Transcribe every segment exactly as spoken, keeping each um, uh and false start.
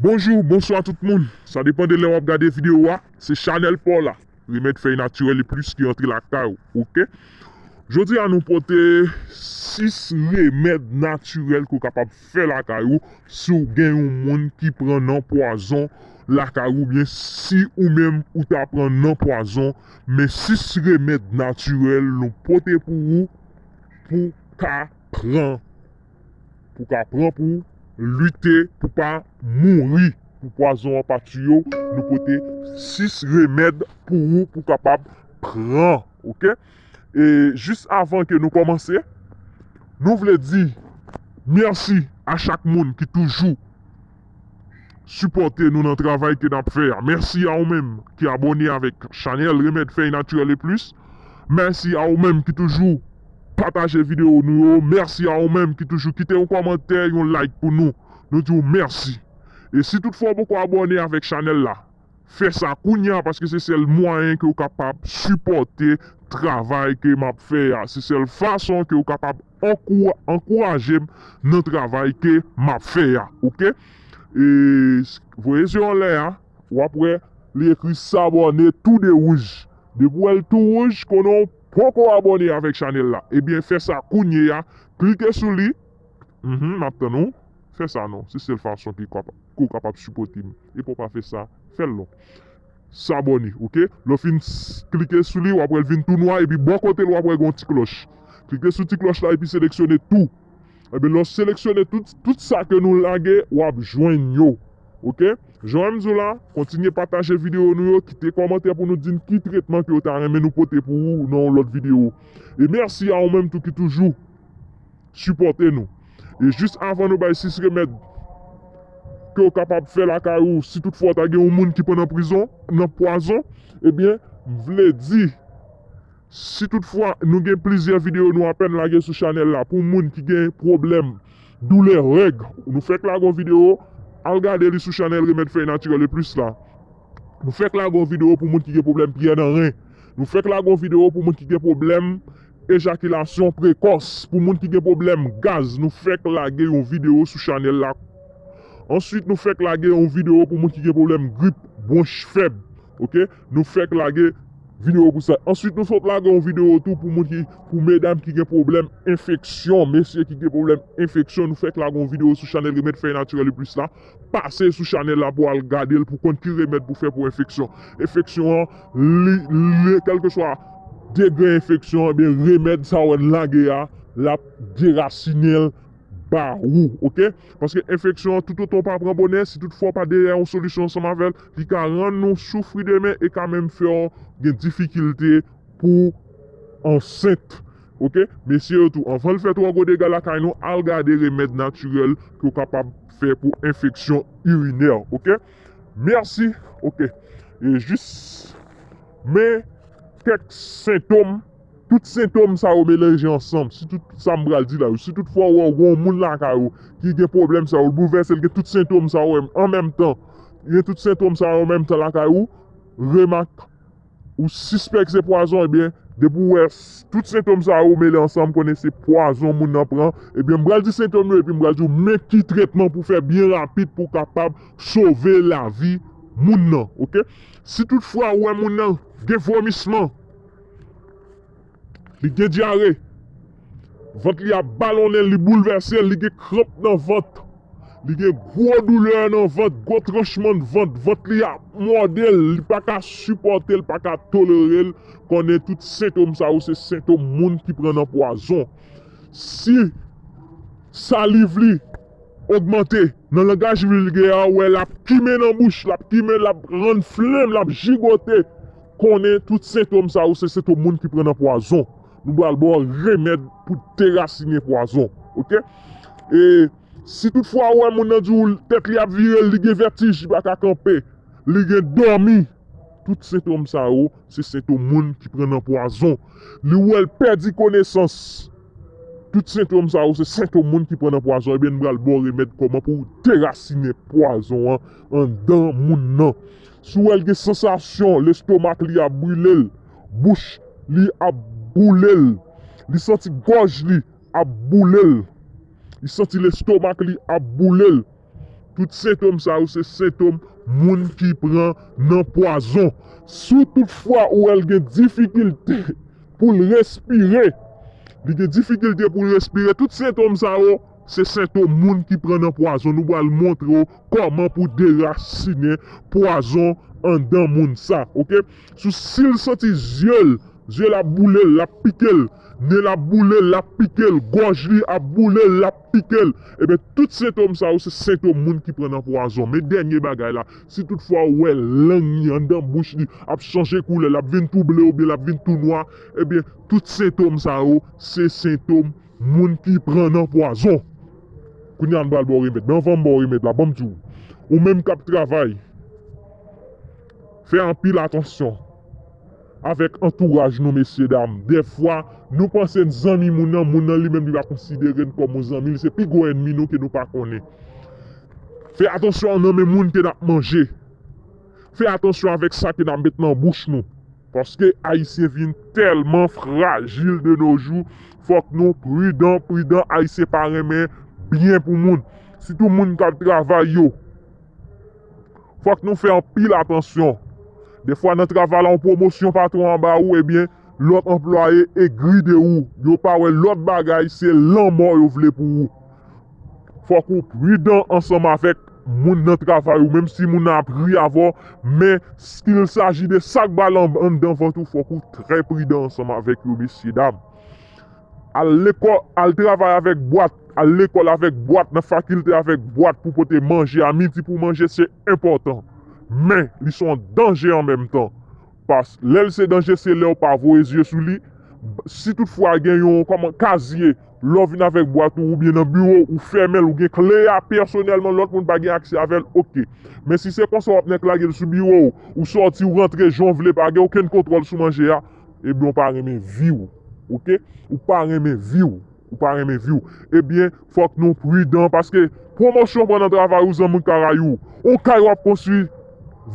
Bonjou, bonswa tout moun. Sa depann de lè w ap gade videyo a. Se chanèl pa w la, Remèd Fèy Natirèl e Plis, ki antre lakay ou, oke? Jodi a nou pote sis remèd natirèl ke w kapab fè lakay ou si w gen yon moun ki pran nan pwazon lakay ou, oubyen si ou menm ou ta pran nan pwazon. Men sis remèd natirèl nou pote pou ou, pou ka pran pou ka pran pou lite, pou pa mouri, pou pwazon an pa tiye w. Nou pote sis remèd pou ou, pou kapab pran, oke? E jis avan ke nou kòmanse, nou vle di mèsi a chak moun ki toujou sipòte nou nan travay ke n ap fè a. Mèsi a ou menm ki abòne avèk chanèl Remèd Fèy Natirèl e Plis. Mèsi a ou menm ki toujou pataje videyo nou yo. Mèsi a ou menm ki toujou kite yon kòmantè, yon like pou nou. Nou di w mèsi. E si toutfwa w poko abòne avèk chanèl la, fè sa kounye a, paske se sèl mwayen ke w kapab sipòte travay ke m ap fè a. Se sèl fason ke w kapab ankou-, ankouraje m nan travay ke m ap fè a, oke? E voye zye w anlè a, w ap wè li ekri s'abonner tou de wouj. Depi w wè l tou wouj, konnen w poko abòne avèk chanèl la. Ebyen, fè sa kounye a, klike sou li. Mhm, m ap tann ou. Fè sa non. Se sèl fason ki kapa-, ke w kapab sipòte m. Epi w pa fè sa, fè l non. S'abonner, oke? Lè w fin s-, klike sou li, w ap wè l vin tou nwa, epi bò kote l, w ap wè gen yon ti klòch. Klike sou ti klòch la, epi seleksyone tou. Ebyen, lè w seleksyone tout, tout sa ke nou lage, w ap jwenn yo, oke? Jan m di w la, kontinye pataje videyo nou yo, kite kòmantè pou nou di n ki tretman ke w ta renmen nou pote pou ou nan yon lòt videyo. E mèsi a ou menm tou ki toujou sipòte nou. E jis avan nou bay sis remèd ke w kapab fè lakay ou, si toutfwa w ta gen yon moun ki pran nan prizon, nan pwazon, ebyen, m vle di, si toutfwa nou gen plizyè videyo nou apèn lage sou chanèl la pou moun ki gen pwoblèm doulè règ, nou fèk lage yon videyo, al gade li sou chanèl Remèd Fèy Natirèl e Plis la. Nou fèk lage yon videyo pou moun ki gen pwoblèm pyè nan ren. Nou fèk lage yon videyo pou moun ki gen pwoblèm ejakilasyon prekòs. Pou moun ki gen pwoblèm gaz, nou fèk lage yon videyo sou chanèl la. Answit, nou fèk lage yon videyo pou moun ki gen pwoblèm grip, bwonch fèb. Oke? Nou fèk lage videyo pou sa. Answit, nou sot lage yon videyo tou pou moun ki, pou medam ki gen pwoblèm enfeksyon, mesye ki gen pwoblèm enfeksyon, nou fèk lage yon videyo sou chanèl Remèd Fèy Natirèl e Plis la. Pase sou chanèl la pou al gade l, pou konn ki remèd pou fè pou enfeksyon. Enfeksyon an, li, li, kèlkeswa degre enfeksyon an, ebyen, remèd sa w wè n lage a, l ap derasinen l ba ou, oke? Paske enfeksyon an, toutotan w pa pran bonè, si toutfwa w pa dèyè yon solisyon ansanm avè l, li ka rann ou soufri demen e ka menm fè w gen difikilte pou ansent. Oke? Mesye yo tou, anvan l fè twò gwo dega lakay nou, al gade remèd natirèl ke w kapab fè pou enfeksyon irinè. Oke? Mèsi. Oke. E jis, men kèk sentòm, tout sentòm sa yo melanje ansanm. Si tout sa m pral di la yo, si toutfwa w wè w gen yon moun lakay ou ki gen pwoblèm sa yo, l boulvèse, l gen tout sentòm sa yo an menm tan, gen tout sentòm sa yo an menm tan lakay ou, remak ou sispèk se pwazon, ebyen, depi w wè s-, tout sentòm sa yo mele ansanm, konnen se pwazon moun nan pran. Ebyen, m pral di sentòm yo, epi m pral di w men ki tretman pou fè byen rapid pou w kapab sove lavi moun nan, oke? Si toutfwa w wè moun nan gen vomisman, li gen dyare, vant li ap balonnen l, li boulvèse l, li gen kranp nan vant, li gen gwo doulè nan vant, gwo tranchmann vant, vant li ap mòde l, li pa ka sipòte l, pa ka tolere l, konnen tout sentòm sa yo se sentòm moun ki pran nan pwazon. Si saliv li ogmante, nan langaj vulgè a, w wè l ap kimen nan bouch, l ap kimen, l ap rann flenm, l ap jigote, konnen tout sentòm sa yo se sentòm moun ki pran nan pwazon. Nou pral ba w remèd pou derasinen pwazon. Oke? E si toutfwa w wè moun nan di w tèt li ap vire l, li gen vètij, li pa ka kanpe, li gen dòmi, tout sentòm sa yo se sentòm moun ki pran nan pwazon. Li wè l pèdi konesans. Tout sentòm sa yo se sentòm moun ki pran nan pwazon. Ebyen, n pral ba w remèd kòman pou w derasinen pwazon an anndan moun nan. Si w wè l gen sansasyon, lestomak li ap brile l, bouch li ap boule l, li santi gòj li ap boule l, li santi lestomak li ap boule l, Tout sentòm sa yo se sentòm moun ki pran nan pwazon. Si toutfwa ou wè l gen difikilte pou l respire, li gen difikilte pou l respire, tout sentòm sa yo se sentòm moun ki pran nan pwazon. Nou pral montre w kòman pou derasinen pwazon anndan moun sa, oke? Si, si l santi zye l, zye l ap boule l, l ap pike l, nen l ap boule l, l ap pike l, gòj li ap boule l, l ap pike l, ebyen, tout sentòm sa yo se sentòm moun ki pran nan pwazon. Men dènye bagay la, si toutfwa ou wè lang li anndan bouch li ap chanje koulè, l ap vin tou ble oubyen l ap vin tou nwa, ebyen, tout sentòm sa yo se sentòm moun ki pran nan pwazon. Kounye a, m pral ba w remèd. Men anvan m ba w remèd la, ban m di w. Ou menm k ap travay, fè anpil atansyon avèk antouraj nou, mesye dam. Dèfwa, nou panse n zanmi moun nan, moun nan li menm li pa konsidere n kòm yon zanmi, li se pi gwo ènmi nou ke nou pa konnen. Fè atansyon nan men moun ke n ap manje. Fè atansyon avèk sa ke n ap met nan bouch nou. Paske Ayisyen vin tèlman frajil de nos jours, fòk nou pridan, pridan. Ayisyen pa renmen byen pou moun. Sitou moun k ap travay yo. Fòk nou fè anpil atansyon. Defwa nan travay la, yon pwomosyon patwon an ba ou, ebyen, lòt anplwaye egri de ou. Yo pa wè lòt bagay, se lanmò yo vle pou ou. Fòk ou pridan ansanm avèk moun nan travay ou, menm si moun nan ap ri avè w, men, s'il s'agit de sa k ba l an-, anndan vant ou, fòk ou trè pridan ansanm avèk yo, mesye dam. Al lekòl, al travay avèk bwat, al lekòl avèk bwat, nan fakilte avèk bwat pou pote manje a midi pou manje, se enpòtan. Men, li se yon danje an menm tan. Pas, lè l se danje, se lè w pa voye zye sou li. Si toutfwa gen yon, kòman, kazye, lè w vin avèk bwat ou, oubyen nan biwo, ou fèmen l, ou gen kle a pèsonèlman, lòt moun pa gen aksè avè l, oke. Men si se konsa w ap nèk lage l sou biwo w, ou sòti, ou rantre jan w vle, pa gen okenn kontwòl sou manje a, ebyen, w pa renmen vi w, oke? Ou pa renmen vi w. Ou pa renmen vi w. Ebyen, fòk nou pridan, paske pwomosyon w pran nan travay ou, zanmi w ka rayi w. Yon kay w ap konstwi,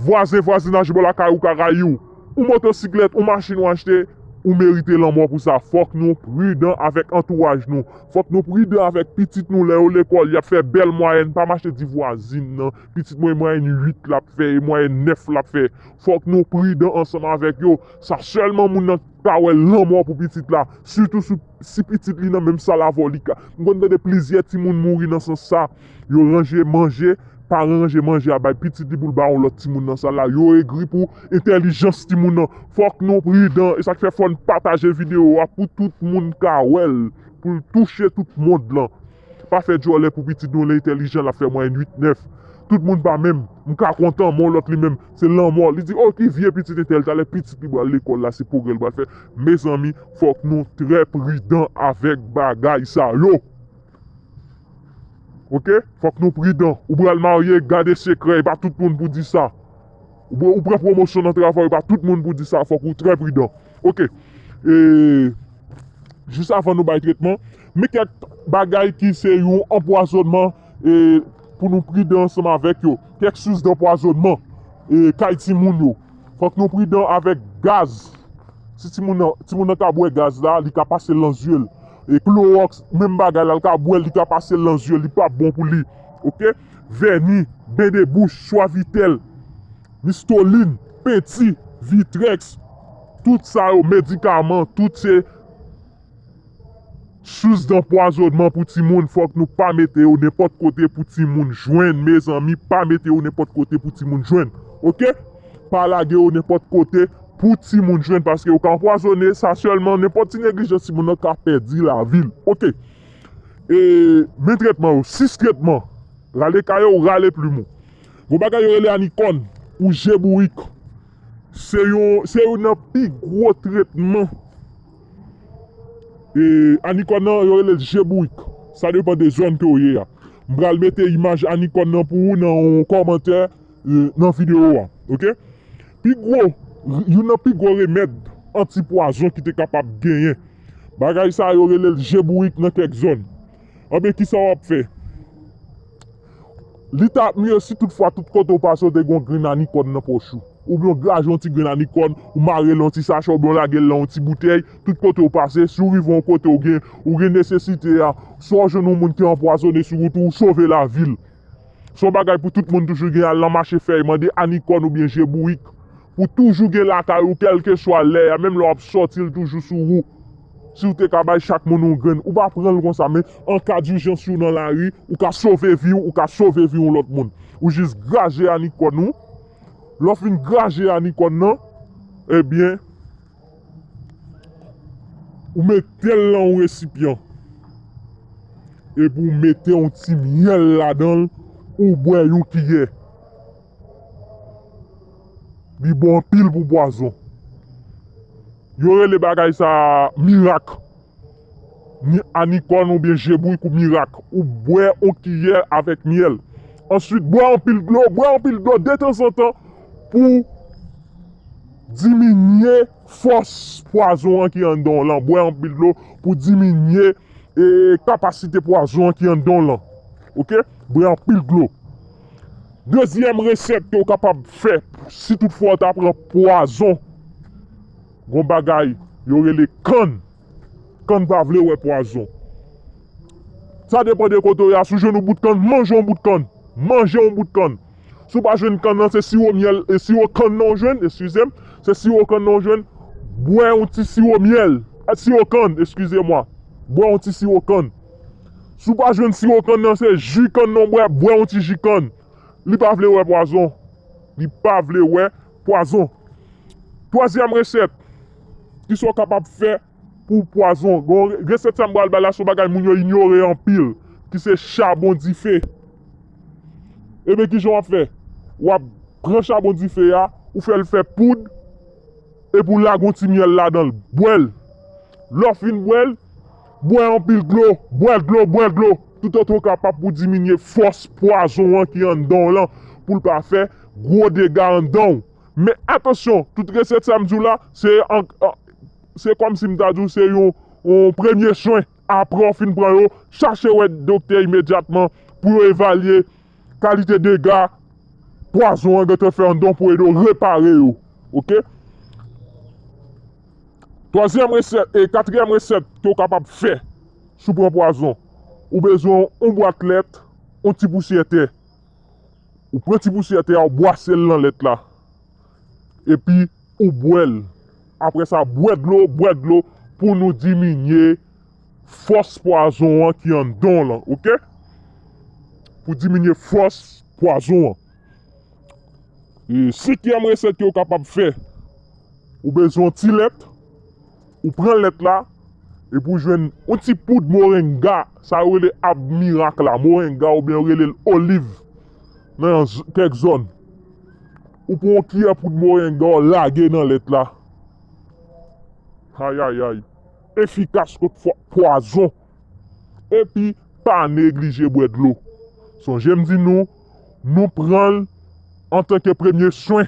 vwazen, vwazinaj bò lakay ou ka rayi w. Yon motosiklèt, yon machin w achte, ou merite lanmò pou sa. Fòk nou pridan avèk antouraj nou. Fòk nou pridan avèk pitit nou lè yo lekòl, y ap fè bèl mwayèn. Pa mache di vwazin nan, pitit mwen mwayèn uit l ap fè, e mwayèn nèf l ap fè. Fòk nou pridan ansanm avèk yo. Sa sèlman moun nan ka wè lanmò pou pitit la. Sitou si, si pitit li nan menm sal avè w, li ka. M konn tande plizyè timoun mouri nan sans sa. Yo ranje manje, paran ranje manje a bay pitit li pou l ba yon lòt timoun nan sal la. Yo egri pou entèlijans timoun nan. Fòk nou pridan. E sa k fè fò n pataje videyo a pou tout moun ka wè l, pou l touche tout mond lan. Pa fè djòlè pou pitit nou, l entèlijan, l ap fè mwayèn uit, nèf. Tout moun pa menm. M ka kontan, men yon lòt li menm, se lanmò. Li di, "O, ki vye pitit entèl, talè pitit li pral lekòl la, se pwogrè l pral fè." Mezanmi, fòk nou trè pridan avèk bagay sa yo. Oke? Fòk nou pridan. Ou pral marye, gade sekrè, e pa tout moun pou di sa. Ou, ou pran pwomosyon nan travay, e pa tout moun pou di sa. Fòk ou trè pridan. Oke. E, jis avan nou bay tretman, men kèk bagay ki se yon anpwazònman, e, pou nou pridan ansanm avèk yo. Kèk sous danpwazònman, e, kay timoun yo. Fòk nou pridan avèk gaz. Si timoun nan, timoun nan ka bwè gaz la, li ka pase l nan zye l. E klowòks, menm bagay la, li ka bwè l, li ka pase l nan zye l, li p ap bon pou li. Oke? Vèni, ben de bouch, swavitèl, mistolin, penti, vitrèks, tout sa yo, medikaman, tout se sous danpwazònman pou timoun, fòk nou pa mete yo nenpòt kote pou timoun jwenn, mezanmi, pa mete yo nenpòt kote pou timoun jwenn. Oke? Pa lage yo nenpòt kote pou timoun jwenn, paske yo ka anpwazonnen, sa sèlman, nenpòt ti neglijans timoun nan ka pèdi lavi l. Oke. E, men tretman yo, sis tretman. Rale kaye w, rale plim ou. Gon bagay yo rele anikòn, ou je bourik. Se yon, se youn nan pi gwo tretman. E, anikòn nan, yo rele l je bourik. Sa depann de zòn ke w ye a. M pral mete imaj anikòn nan pou ou nan yon kòmantè, e, nan videyo a. Oke? Pi gwo, youn nan pi gwo remèd antipwazon ki te kapab genyen. Bagay sa yo rele l je bourik nan kèk zòn. Anben, kisa w ap fè? Li t ap mye si toutfwa tout kote w pase w te gen yon grenn anikòn nan pòch ou. Oubyen w graje yon ti grenn anikòn, ou mare l nan yon ti sachè, oubyen w lage l nan yon ti boutèy, tout kote w pase, si w rive yon kote w gen, ou gen nesesite a, swa w jwenn yon moun ki anpwazonnen sou wout ou, ou sove lavi l. Se yon bagay pou tout moun toujou gen, al nan mache fèy, mande anikòn oubyen je bourik. Pou toujou gen lakay ou, kèlkeswa lè a, menm lè w ap sòti, l toujou sou ou. Si w te ka bay chak moun yon grenn, ou pa pran l konsa, men an ka dijans ou nan lari, ou ka sove vi w, ou ka sove vi yon lòt moun. Ou jis graje anikòn ou. Lè w fin graje anikòn nan, ebyen, ou mete l nan yon resipyan. Epi w mete yon ti myèl ladan l, ou bwè yon kiyè. Li bon anpil pou pwazon. Yo rele bagay sa a mirak. Ni anikòn oubyen je bourik ou mirak. Ou bwè yon kiyè avèk myèl. Answit, bwè anpil dlo, bwè anpil dlo detanzantan pou diminye fòs pwazon an ki anndan w lan. Bwè anpil dlo pou diminye e, kapasite pwazon an ki anndan w lan. Oke? Bwè anpil dlo. Dezyèm resèt ke w kapab fè, si toutfwa w ta pran pwazon, gon bagay yo rele kann. Kann pa vle wè pwazon. Sa depann de kote w ye a. Si w jwenn yon bout kann, manje yon bout kann. Manje yon bout kann. Si w pa jwenn kann nan, se siwo myèl, e siwo kann nan w jwenn, eskize m, se siwo kann nan w jwenn, bwè yon ti siwo myèl, a, siwo kann, eskize mwa. Bwè yon ti siwo kann. Si w pa jwenn siwo kann nan, se ji kann nan w bwè, bwè yon ti ji kann. Li pa vle wè pwazon. Li pa vle wè pwazon. Twazyèm resèt, kisa w kapab fè pou pwazon? Gon re-, resèt sa m pral ba la, se yon bagay moun yo inyore anpil, ki se chabon dife. Ebyen, kijan w ap fè? W ap pran chabon dife a, ou fè l fè poud, epi w lage yon ti myèl ladan l. Bwè l. Lè w fin bwè l, bwè anpil dlo, bwè dlo, bwè dlo, toutotan w kapab pou diminye fòs pwazon an ki anndan w lan, pou l pa fè gwo dega anndan w. Men atansyon, tout resèt sa m di w la, se an, an, se kòmsi m ta di w se yon, yon premye swen. Apre w fin pran yo, chache wè doktè imedyatman pou yo evalye kalite dega pwazon an gentan fè anndan w pou ede w repare yo. Oke? Twazyèm resèt, e katriyèm resèt ke w kapab fè si w pran pwazon, ou bezwen yon bwat lèt, yon ti pousyè tè. Ou pran ti pousyè tè a, ou bwase l nan lèt la. Epi, ou bwè l. Apre sa, bwè dlo, bwè dlo pou nou diminye fòs pwazon an ki anndan w lan, oke? Pou diminye fòs pwazon an. E senkyèm resèt ke w kapab fè, ou bezwen yon ti lèt, ou pran lèt la, epi w jwenn yon ti poud morenga, sa yo rele ab mirak la, morenga oubyen yo rele l oliv nan yon z-, kèk zòn. Ou pran yon kiyè poud morenga, w lage nan lèt la. Ayayay. Efikas kont fwa-, pwazon. Epi, pa neglije bwè dlo. Sonje m di nou, nou pran l antanke premye swen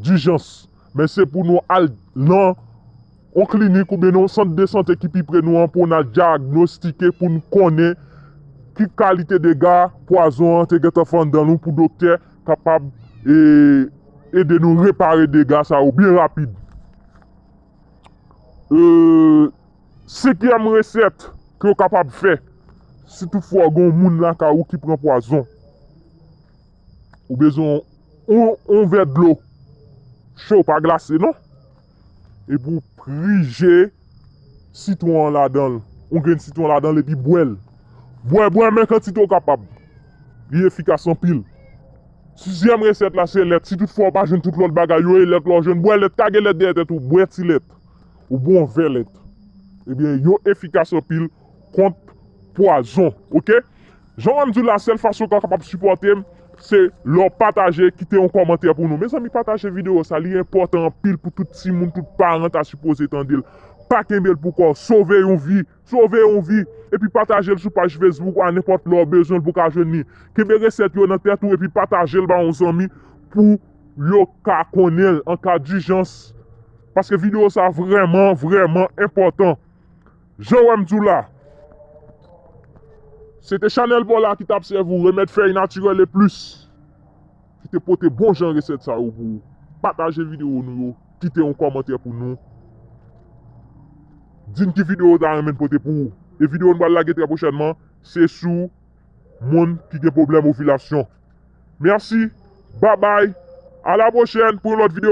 dijans. Men se pou nou al nan yon klinik oubyen nan yon sant de sante ki pi pre nou an pou n al dyagnostike, pou n konnen ki kalite dega pwazon an te gentan fè anndan nou pou doktè kapab, e, ede nou repare dega sa yo byen rapid. E, senkyèm resèt ke w kapab fè, si toutfwa gen yon moun lakay ou ki pran pwazon, ou bezwen yon, yon vè dlo cho, pa glase non. Epi w prije sitwon an ladan l, yon grenn sitwon ladan l epi bwè l. Bwè, bwè, men kantite w kapab. Li efikas anpil. Sizyèm resèt la se lèt. Si toutfwa w pa jwenn tout lòt bagay yo, e lèt la w jwenn, bwè lèt, kage lèt dèyè tèt ou, bwè ti lèt. Ou bwè yon vè lèt. Ebyen, yo efikas anpil kont pwazon, oke? Jan w wè m di w la, sèl fason w ka kapab sipòte m, se lè w pataje, kite yon kòmantè pou nou. Mezanmi, pataje videyo sa, li enpòtan anpil pou tout timoun, tout paran ta sipoze tande l. Pa kenbe l pou kò w, sove yon vi, sove yon vi, epi pataje l sou paj Facebook ou a nenpòt lè w bezwen l pou w ka jwenn li. Kenbe resèt yo nan tèt ou epi pataje l ba yon zanmi pou yo ka konnen l an ka dijans. Paske videyo sa vrèman, vrèman enpòtan. Jan w wè m di w la, se te chanèl pa w la ki t ap sèvi w, Remèd Fèy Natirèl e Plis, ki te pote bon jan resèt sa yo pou ou. Pataje videyo nou yo, kite yon kòmantè pou nou. Di n ki videyo w ta renmen n pote pou ou. E videyo n pral lage trè pwochènman, se sou moun ki gen pwoblèm ovilasyon. Mèsi, babay, a la pwochèn pou yon lòt videyo.